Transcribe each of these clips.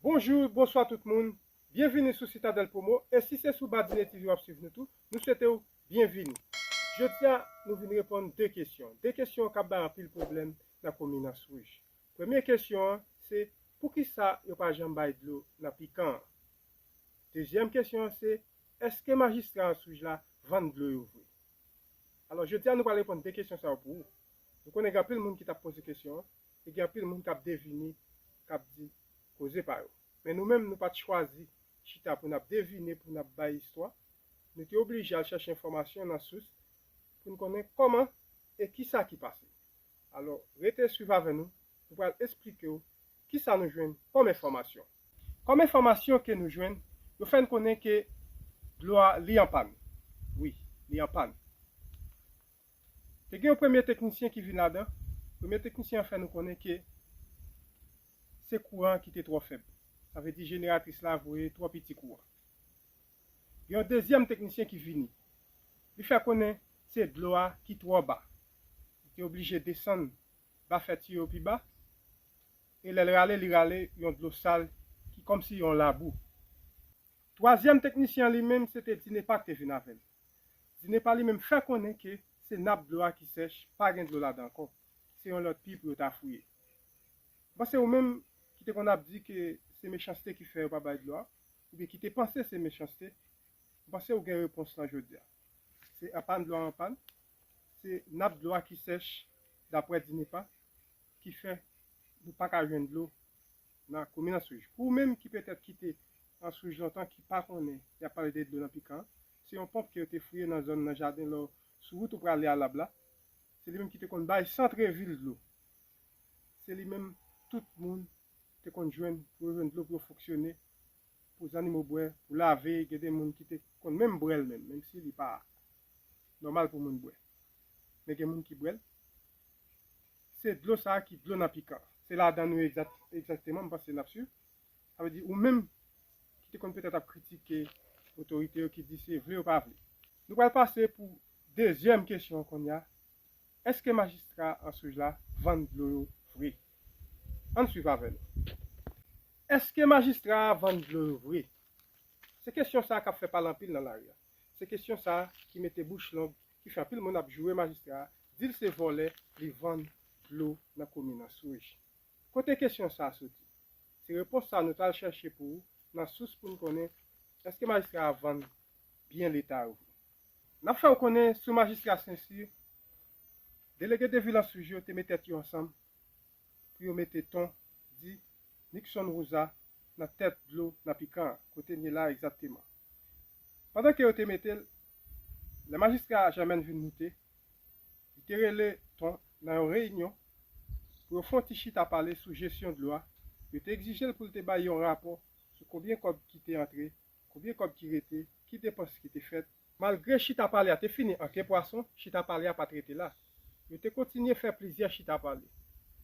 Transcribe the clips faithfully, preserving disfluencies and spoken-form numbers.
Bonjou, bonswa tout moun. Byenvini sou Citadelle Promo. E si se sou Badine T V w ap swiv nou tou, nou swete w byenvini. Jodi a, nou vin reponn de kesyon. De kesyon k ap bay anpil pwoblèm nan komin Answouj. Premye kesyon an, se poukisa yo pa janm bay dlo nan Pikan an? Dezyèm kesyon an, se èske majistra Answouj la vann dlo yo vre? Alò, jodi a, nou pral reponn de kesyon sa yo pou ou. Nou konnen gen anpil moun ki t ap poze kesyon an, e gen anpil moun k ap devine, k ap di koze pa yo. Men nou menm, nou pa t chwazi chita pou n ap devine, pou n ap bay istwa. Nou te oblije al chèche enfòmasyon nan sous pou n konnen kòman e kisa ki pase. Alò, rete swiv avè nou, nou pral esplike w kisa nou jwenn kòm enfòmasyon. Kòm enfòmasyon ke nou jwenn, yo fè n konnen ke dlo a li an pàn. Wi, li an pàn. Te gen yon premye teknisyen ki vin ladan. Premye teknisyen an fè nou konnen ke se kouran ki te twò fèb. Sa vle di jeneratris la voye twò piti kouran. Gen yon dezyèm teknisyen ki vini. Li fè konnen se dlo a ki twò ba. Li te oblije desann ba, fè tiyo pi ba. E lè l rale, li rale yon dlo sal ki kòmsi yon labou. Twazyèm teknisyen an li menm, se te Dinepa k te vin avè l. Dinepa li menm fè konnen ke se nap dlo a ki sèch, pa gen dlo ladan ankò. Se yon lòt pi pou yo ta fouye. M panse ou menm ki te konn ap di ke se mechanste ki fè yo pa bay dlo a, oubyen ki te panse se mechanste, m panse ou gen repons lan jodi a. Se an pàn dlo a an pàn, se nap dlo a ki sèch, daprè Dinepa, ki fè nou pa ka jwenn dlo nan komin Answouj. Pou ou menm ki petèt kite Answouj lontan, ki pa konnen y ap pale de dlo nan Pikan, se yon ponp ke yo te fouye nan zòn nan jaden lè w sou wout ou prale Alab la. Se li menm ki te konn bay sant Revil dlo. Se li menm tout moun te konn jwenn pou yo jwenn dlo pou yo fonksyone, pou zannimo bwè, pou lave, gen de moun ki te konn menm bwè l menm, menm si li pa nòmal pou moun bwè. Men gen moun ki bwè l. Se dlo sa a ki dlo nan Pikan. Se ladan nou egzat, egzakteman, m panse n ap swiv. Sa vle di, ou menm ki te konn petèt ap kritike otorite yo ki di se vle ou pa vle. Nou pral pase pou dezyèm kesyon an kounye a. Èske majistra Answouj la vann dlo yo vre? Ann swiv avè nou. Èske majistra a vann dlo yo vre? Se kesyon sa a k ap fè pale anpil nan lari a. Se kesyon sa a ki mete bouch long, ki fè anpil moun ap joure majistra a, di l se vòlè, li vann dlo nan komin Answouj. Kote kesyon sa a soti? Se repons sa a nou t al chèche pou ou nan sous pou n konnen èske majistra a vann byen Leta yo vre. N ap fè w konnen sou majistra Sensi, delege de vil Answouj yo te met tèt yo ansanm pou yo mete Ton, di Nixon Rosa nan tèt dlo nan Pikan an, kote n ye la egzakteman. Pandan ke yo te mete l, lè majistra Jamèn vin moute, li te rele Ton nan yon reyinyon pou yo fè yon ti chita pale sou jesyon dlo a. Yo te egzije l pou l te bay yon rapò sou konbyen kòb ki te antre, konbyen kòb ki rete, ki depans ki te fèt. Malgre chita pale a te fini an ke pwason, chita pale a pa t rete la. Yo te kontinye fè plizyè chita pale.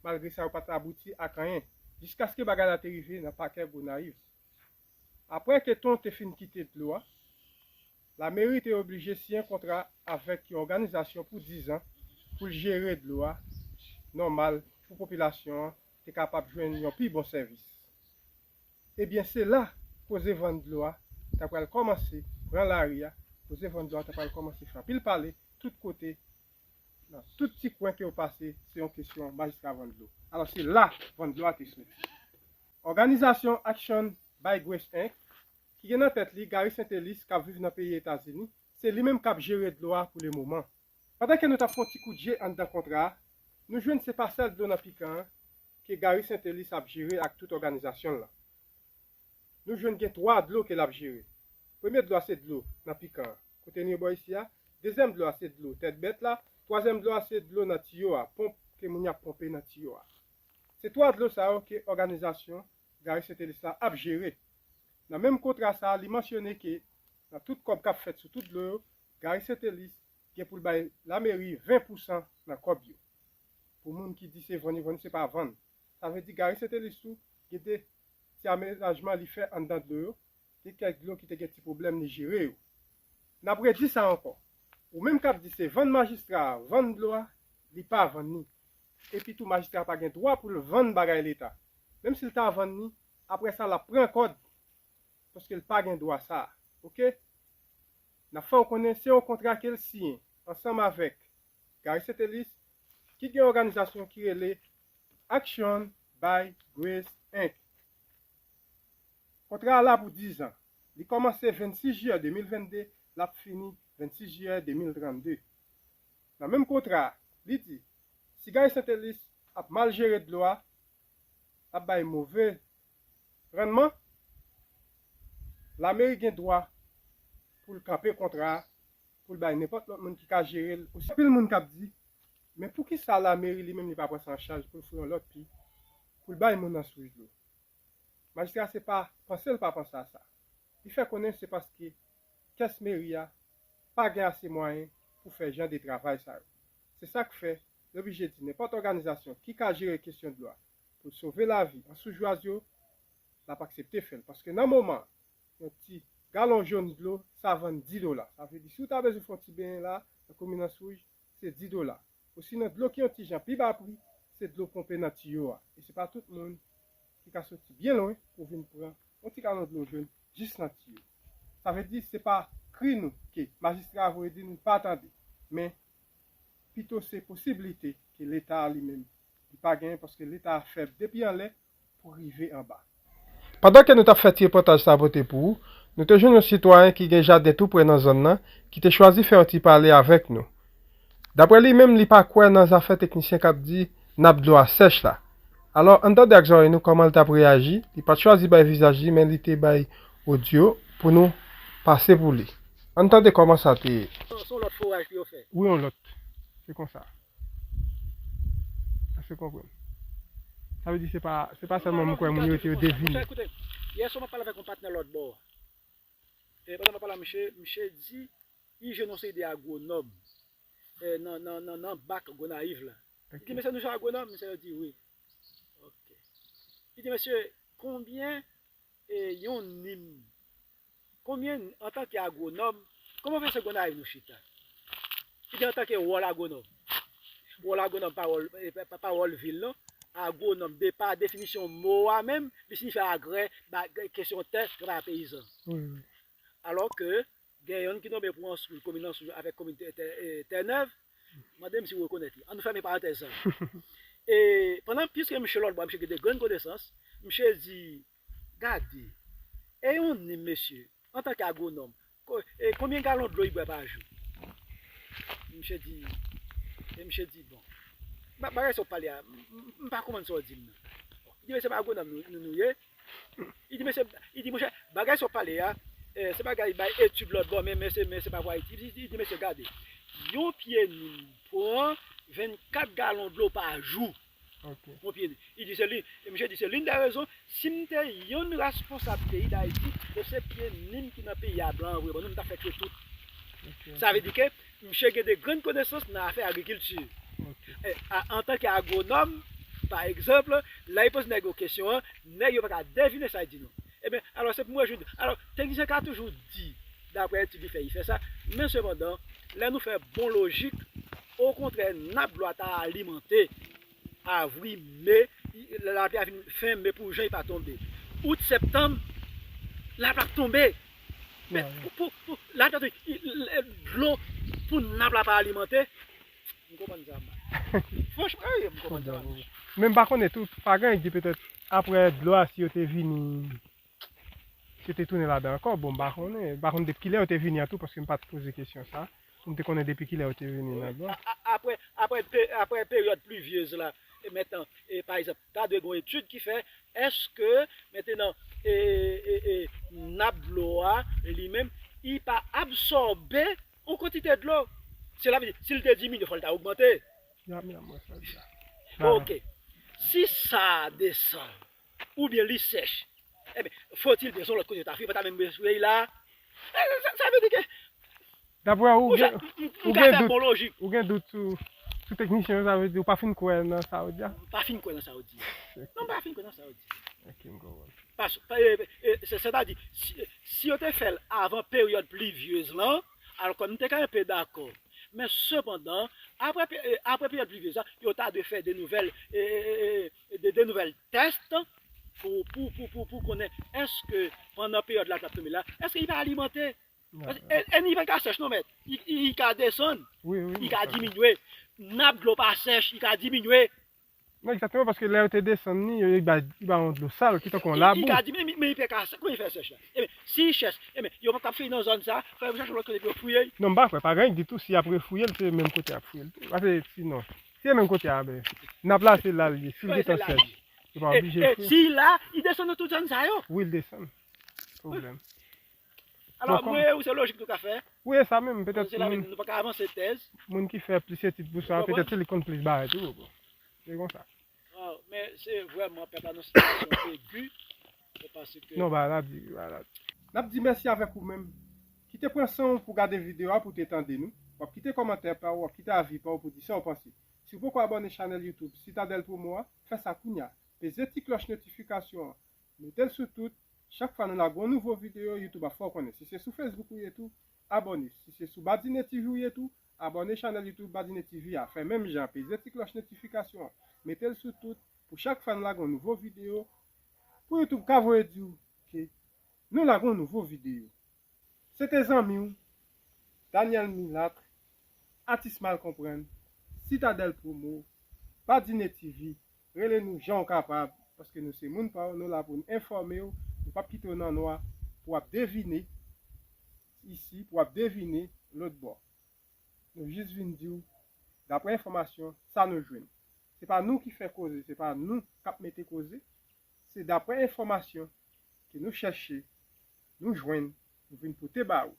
Malgre sa, yo pa t abouti ak anyen, jiskaske bagay la te rive nan pakè Gonayiv. Apre ke Ton te fin kite dlo a, lameri te oblije siyen kontra avèk yon òganizasyon pou diz an pou l jere dlo a nòmal pou popilasyon an te kapab jwenn yon pi bon sèvis. Ebyen, se la koze vann dlo a ta pral kòmanse pran lari a, koze vann dlo a ta pral kòmanse fè anpil pale tout kote, nan tout ti kwen ke w pase, se yon kesyon majistra vann dlo. Alò, se la vann dlo a te soti. Òganizasyon Action by Grace Inc, ki gen nan tèt li Gary Saintelis k ap viv nan peyi Etazini, se li menm k ap jere dlo a pou lemoman. Pandan ke nou t ap fè yon ti kout je anndan kontra a, nou jwenn se pa sèl dlo nan Pikan an ke Gary Saintelis ap jere ak tout òganizasyon l lan. Nou jwenn gen twa dlo ke l ap jere. Premye dlo a se dlo nan Pikan an, kote n ye bò isi a. Dezyèm dlo a se dlo Tèt Bèt la. Twazyèm dlo a se dlo nan tiyo a, ponp ke moun y ap ponpe nan tiyo a. Se twa dlo sa yo ke òganizasyon Gary Saintelis la ap jere. Nan menm kontra sa a, li mansyone ke nan tout kòb k ap fèt sou tout dlo yo, Gary Saintelis gen pou l bay lameri ven pousan nan kòb yo. Pou moun ki di se vann, vann, se pa vann. Sa vle di Gary Saintelis tou, gen de ti amenajman li fè anndan dlo yo, gen kèk dlo ki te gen ti pwoblèm, li jere yo. N ap redi sa ankò. Ou menm k ap di se vann majistra a vann dlo a, li pa vann ni. Epi tou, majistra a pa gen dwa pou l vann bagay Leta. Menm si l ta vann ni, Apre sa, l ap pran kòd, paske l pa gen dwa sa a. Oke? N ap fè w konnen se yon kontra ke l siyen ansanm avèk Gary Saintelis, ki gen yon òganizasyon ki rele Action by Grace Inc. Kontra a la pou diz an. Li kòmanse vennsis jiyè de mil vennde, l ap fini vennsis jiyè de mil trannde. Nan menm kontra a, li di, si Gary Saintelis ap mal jere dlo a, l ap bay move rannman, lameri gen dwa pou l kanpe kontra a, pou l bay nenpòt lòt moun ki ka jere l. Osi, anpil moun k ap di, men poukisa lameri li menm li pa pran sa an chaj pou l foure yon lòt pi, pou l bay moun nan souri dlo? Majistra se pa panse l pa panse a sa. Li fè konnen se paske kès meri a pa gen ase mwayen pou fè jan de travay sa yo. Se sa k fè, li oblije di nenpòt òganizasyon ki ka jere kesyon dlo a pou l sove lavi an Soujwaz yo, l ap aksepte fè l. Paske nan moman, yon ti galon jòn dlo, sa vann dis dola. Sa vle di, si w ta bezwen fè yon ti benyen la, nan komin Answouj, se dis dola. Osinon, dlo ki yon ti jan pi ba pri, se dlo ponpe nan tiyo a. E se pa tout moun ki ka soti byen lwen pou vin pran yon ti galon dlo jòn jis nan tiyo. Sa vle di, se pa kri nou ke majistra a voye di nou pa tande, men pito se posiblite ke Leta a li menm, li pa genyen, paske Leta a fèb depi anlè pou rive anba. Pandan ke nou t ap fè ti repòtaj sa a pote pou ou, nou te jwenn yon sitwayen ki gen jaden tou prè nan zòn nan, ki te chwazi fè yon ti pale avèk nou. Daprè li menm, li pa kwè nan zafè teknisyen k ap di nap dlo a sèch la. Alò, ann tande ak zòrèy nou kòman l t ap reyaji. Li pa t chwazi bay vizaj li, men li te bay odyo pou nou pase pou li. Ann tande kòman sa te ye. Se yon lòt foraj pou yo fè. Wi, yon lòt. Se konsa. Èske w konprann? Sa vle di se pa, se pa sèlman mwen kwè moun yo te yo devine. Monchè, koute, yè swa m ap pale avèk yon patnè lòt bò. E pandan m ap pale a misye, misye di, li jwenn yon seri de agwonòm, e, nan, nan, nan, nan bak Gonayiv la. Li di, mesye, nou jwenn agwonòm? Mesye yo di, wi. Ok. Li di, mesye, konbyen, e, yon nim, konbyen, antanke agwonòm, kòman fè se Gonayiv nou chita? Li di, antanke wòl agwonòm. Wòl agwonòm pa wòl, e, pa, pa, pa wòl vil, non. Agwonòm, de pa definisyon mo a menm, li siyifi agrè, ba, kesyon tè, travay peyizan. Wi, wi. Alò ke gen yonn ki tonbe pou Answouj, komin Answouj avèk komin Tè, Tè, e, Tènèv. Mande m si w rekonèt li. Ann nou fèmen parantèz sa. E pandan, piske misye lòt bò, misye gen de grenn konesans, misye di, gade, e yon nim, mesye, antanke agwonòm, ko-, e konbyen galon dlo li bwè pa jou? Misye di, e misye di, bon, ba-, bagay sa w pale a, m, m, m pa konprann sa w di m nan. Li di, mesye, se pa agwonòm nou, nou, nou ye. Li di, mesye, li di, monchè, bagay sa w pale a, e, se bagay bay etid lòt bò, men, men se, men se pa pou Ayiti. Li di, li di, mesye, gade, yon pye nim pran vennkat galon dlo pa jou. Ok. Yon pye nim. Li di, se li, e misye di, se l'une des raisons, si m te yon responsab peyi Dayiti, e se pye nim ki nan peyi a blan an vre ban nou, m ta fè kwe tout. Ok, ok. Sa vle di ke misye gen de grenn konesans nan afè agrikilti. Ok. E, a, antanke agwonòm, pa egzanp, lè y poze nèg yo kesyon an, nèg yo pa ka devine sa y di non. Ebyen, alò, se pou mwen jodi. Alò, teknisyen ka toujou di, daprè etid li fè, li fè sa, men sepandan, lè nou fè bon lojik, okontrè, nap dlo a ta alimante, avri, me, i, lapli a vin fen me pou jen pa tonbe. Out, septanm, lapli ap tonbe. Men pou, pou, pou, lapli ap tonbe, i, i, dlo pou nap la pa alimante. M konprann sa mal. Franchman, wi, m konprann sa mal. Men m pa konnen tou, pa gen di petèt apre dlo a, si yo te vini, si yo te tounen ladan ankò, bon, m pa konnen. M pa konn depi kilè yo te vini an tou, paske m pa t poze kesyon sa. Pou m te konnen depi kilè yo te vini nan dlo a. A, a, apre, apre pe-, apre peryòd plivyez la, e mentnan, e pa egzanp, ta dwe gen yon etid ki fè, èske, mentnan, e, e, e, nap dlo a, li menm, li pa absòbe yon kantite dlo. Sela vle di, si l te diminye, fò l ta ogmante. Ya, ya, mwen sa di la. Bon, ok. Si sa desann, oubyen li sèch, ebyen, fòtil byen se yon lòt kote yo ta fouye, pa ta menm bezwen fouye la. E, sa, sa vle di ke, daprè ou, ou gen, m, m, m ou ka gen fè dout, bon lojik. Ou gen dout sou, sou teknisyen yo, sa vle di ou pa fin kwè nan sa yo di a? M pa fin kwè nan sa yo di. Non, m pa fin kwè nan sa yo di. Ok, m konprann. Pas, pa, e, e, se, sètadi, si, si yo te fè l avan peryòd plivyez lan, alò, kòm m te ka enpe dakò. Men sepandan, apre pe-, e, apre peryòd plivyez la, yo ta dwe fè de nouvèl, e, e, e, e, de, de nouvèl tès, pou, pou, pou, pou, pou konnen èske pandan peryòd la k ap tonbe la, èske li pa alimante? Paske, e, e ni pa ka sèch non, mèt. Li, li, li ka desann, wi, wi, li ka diminye. Nap dlo pa sèch, li ka diminye. Non, egzakteman, paske lè yo te desann li, yo, yo ba, yo ba yon dlo sal, ki tankou yon labou. Li ka diminye, men, men li pa ka sèch. Kouman li fè sèch la? Ebyen, si li sèch, ebyen, yo pa t ap fouye nan zòn sa, fò yo chache lòt kote pou yo fouye. Non, m pa kwè, pa gen ditou, si y ap refouye l, se menm kote y ap fouye l tou. Paske, sinon, si se menm kote a, ben, n ap lase la l ye, si l gentan sèch, yo pa oblije fouye. Si la, li desann nan tout zòn sa yo. Wi, l desann. Pwoblèm. Alò, mwen, ou se lojik nou ka fè. Wi, e sa menm, petèt nou pa ka avanse tèz. Moun ki fè plis etid pou sa, petèt se li konn plis bagay tou. Se konsa. Waw, men se vrèman pèp la nan sitiyasyon egi, se paske... Non, bagay la di, bagay la di. N ap di mèsi avèk ou menm. Kite pran san w pou gade videyo a, pou te tande nou. W ap kite kòmantè pa w, w ap kite avi pa w pou di sa w panse. Si w poko abòne chanèl YouTube Citadel Promo a, fè sa kounye a. Peze ti klòch notifikasyon an. Mete l sou tout. Chak fwa nou lage yon nouvo videyo, YouTube ap fè w konnen. Si se sou Facebook ou ye tou, abòne. Si se sou Badine T V ou ye tou, abòne chanèl YouTube Badine T V a. Fè menm jan, peze ti klòch notifikasyon an. Mete l sou tout pou chak fwa nou lage yon nouvo videyo, pou YouTube ka voye di w ke nou lage yon nouvo videyo. Se te zanmi w, Daniel Milat, atis mal konprann, Citadel Promo, Badine T V, rele nou jan w kapab, paske nou se moun pa w, nou la pou n enfòme w, nou p ap kite w nan nwa, pou w ap devine isi, pou w ap devine lòt bò. Nou jis vin di w, daprè enfòmasyon, sa nou jwenn. Se pa nou ki fè koze, se pa nou k ap mete koze, se daprè enfòmasyon ke nou chèche, nou jwenn, nou vin pote ba ou.